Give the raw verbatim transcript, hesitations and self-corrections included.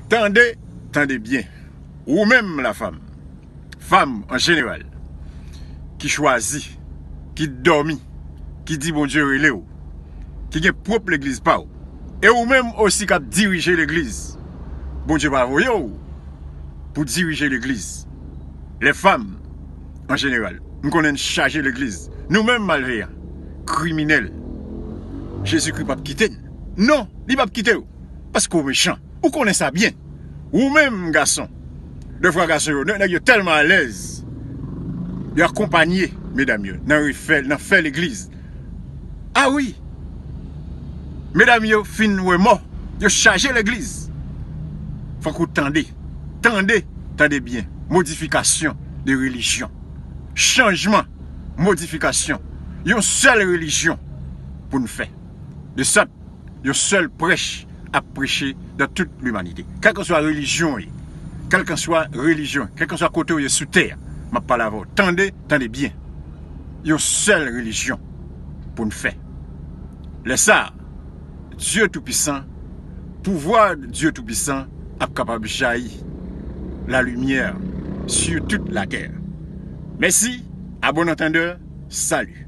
Tande, tande byen. Ou menm, lafam, fanm an jeneral, ki chwazi, ki dòmi, ki di Bondye rele w, ki gen pwòp legliz pa w, e ou menm osi k ap dirije legliz, Bondye pa voye w pou dirije legliz. Lèfanm, an jeneral, m konnen n chaje legliz. Nou menm, malveyan, kriminèl, Jezikri p ap kite n. Non, li p ap kite w. Paske w mechan. Ou konnen sa byen. Ou menm, gason. Defwa gason yo, nèg yo tèlman alèz. Yo akonpanye medam yo nan refè, nan fè legliz. A wi. Medam yo fin wè mò. Yo chaje legliz. Fòk ou tande. Tande, tande byen. Modifikasyon de relijyon. Chanjman, modifikasyon. Yon sèl relijyon pou n fè. De sòt, yon sèl prèch ap preche dans toute l'humanité. Kèlkanswa relijyon w ye, kèlkanswa relijyon, kèlkanswa kote w ye sou tè a, m ap pale avè w. Tande, tande byen. Yon sèl relijyon pou n fè. Lè sa a, Dye Toupisan, pouvwa Dye Toupisan ap kapab jayi la limyè sur toute la terre. Mèsi, à bon entendeur, salut.